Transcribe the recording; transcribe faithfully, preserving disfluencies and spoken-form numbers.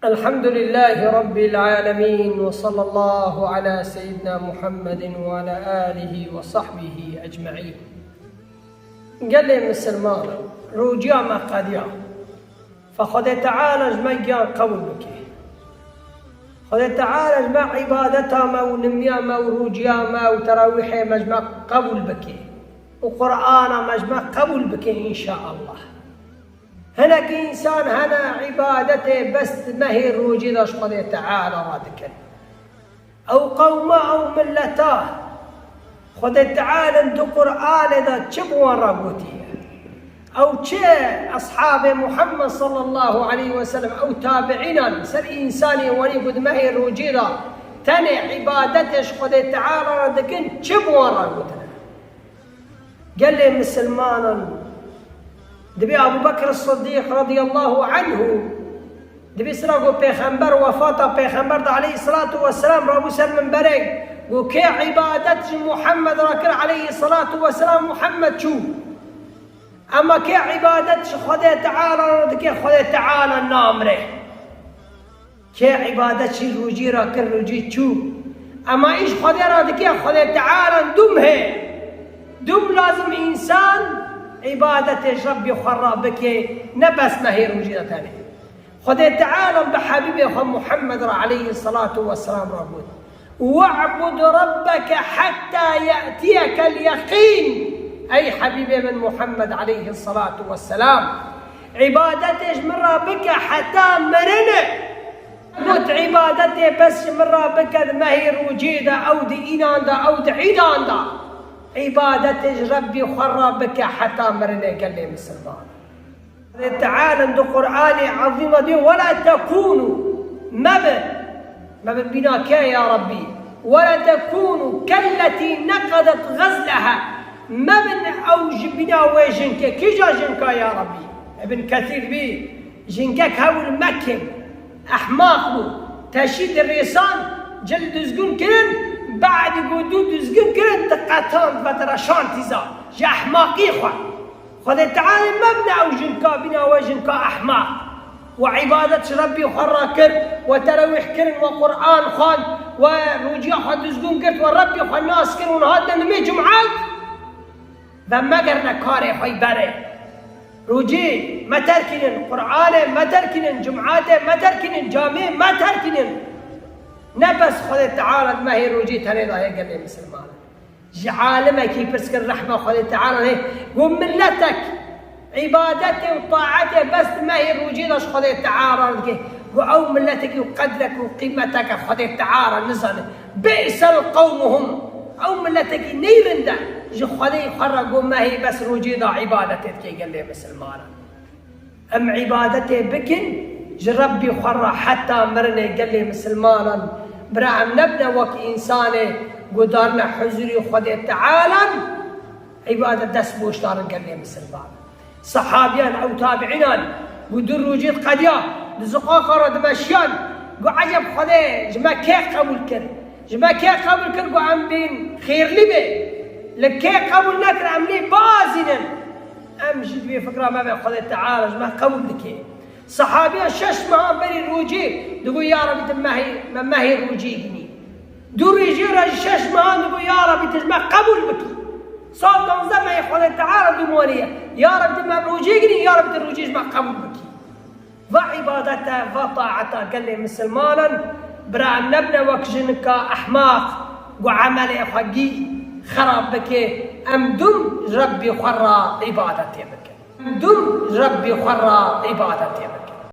الحمد لله رب العالمين، وصلى الله على سيدنا محمد وعلى آله وصحبه أجمعين. Gelê misilman, rûciya me qediya. Fe Xwedê Teala ji me giyan qebûl bike. Xwedê Teala ji me îbadeta me û nimiya me û rûciya me û terawîhê me ji me qebûl bike. Û Qur'ana me ji me qebûl bike, înşaallah. Hinek însan hene îbadetê bes di mehê rûcî de ji Xwedê Teala re dikin. Ew qewma, ew milleta Xwedê Teala di Qur'anê de çi bi wan re gotiye? Ew çi eshabê Muhammed sallallahu aleyhi ve sellem, ew tabiînan ser însanê wanî ku di mehê rûcî de tenê îbadetê ji Xwedê Teala re dikin, çi bi wan re gotine? Gelê misilmanan, dibê Abu Bekr Sidîq radiyallahu anhu, dibê sira ku pêxember wefata, pêxember de aleyhissalatu vesselam rabû ser minberê, got, kê îbadet ji Muhammed re kir aleyhissalatu vesselam, Muhammed çû. Ema kê îbadet ji Xwedê Teala re dike, Xwedê Teala namire. Kê îbadet ji rûcî re kir, rûcî çû. Ema îş Xwedê re dike, Xwedê Teala dûm heye. Dûm lazim însan îbadetê ji Rebbî xwe re bike, ne bes mehê rûcî de tenê. Xwedê Teala bi Habîbê xwe Muhammed re aleyhissalatu vesselam re got, "Ve'bud Rabbeke hetta ye'tiyekel yeqîn." Ey Habîbê min Muhammed aleyhissalatu vesselam, îbadetê ji min re bike heta mirinê. Got, îbadetê bes ji min re bike di mehê rûcê de, ew di înan de, ew di îdan de. Îbadetê ji Rebbî xwe re bike heta mirinê, gelê misilman. Teala di Qur'anê Ezîm de dê, "Wela tekûnû", mebin. Mebin bîna kê ya Rebbî? "Wela tekûnû kelletî neqedet xezleha." Mebin ew ji bîna wê jinkê. Kîja jinka ya Rebbî? Ibn Kesîr bî, jinkek hewl mekin, ehmaq bû. Teşî di rêsan cil dizgûn kirin, badî ku dû dizgûn kirin, diqetand ve direşand tîza. Ji ehmaqî xwe. Xwedê Teala mebne ew jinka, bîna we jinka ehmaq. We îbadet ji Rebbî xwe re kir, we terawîh kirin, we Qur'an xwend, we rûciya xwe dizgûn girt, we Rebbî xwe nas kir û niha hatine nimê cumat. Ve megerine karê xwe yî berê. Rûcî me terkînin, Qur'anê me terkînin, cumatê me terkînin, camê me terkînin. Ne bes Xwedê Teala di mehê rûcî tenê daye, gelê misilman. Ji alimekî pirs kir, rehma Xwedê Teala lê, got, milletek îbadetê û taetê bes di mehê rûcî de ji Xwedê Teala re dike. Got, ew milletekî û qedrek û qîmeteke Xwedê Teala nizane. Bi'sel qewmuhum. Ew milletekî neyrind e ji Xwedê xwe re, got, mehê bes rûcî de îbadetê dike, gelê misilmanan. Em îbadetê bikin ji Rebbî xwe re heta mirinê, gelê misilmanan. Bira em nebine wek însanê ku darine huzurî Xwedê Tealan, îbadet dest boş darin, gelê misilmanan. Sehabiyan, ew tabiînan, ku du rûcî qediya, di ziqaqa re dimeşiyan, ku eceb Xwedê ji me kê qebûl kir? Ji me kê qebûl kir ku em bên xêrlî bê? Li kê qebûl nekir, em lê biazînin. Em jî di vê fikra me be, Xwedê Teala ji me qebûl dike. Sehabiya şeş mehan berî rûcî digot, ya Rebî, tu mehê, me mehê rûcî ginî. Du rûcî re ji şeş mehan digot, ya Rebî, tu ji me qebûl bikî. Sal danzdeh mehê Xwedê Teala dûm wanî ye. Ya Rebî, tu me rûcî ginî, ya Rebî, tu rûcî ji me qebûl bikî. Va îbadete, va taeta, gelê misilmanan, bira em nebine wek jinika ehmaq, ku emelê xwe gî xerab bike, em dûm ji Rebbî xwe re îbadetê bikin. Em dûm ji Rebbî xwe re îbadetê bikin.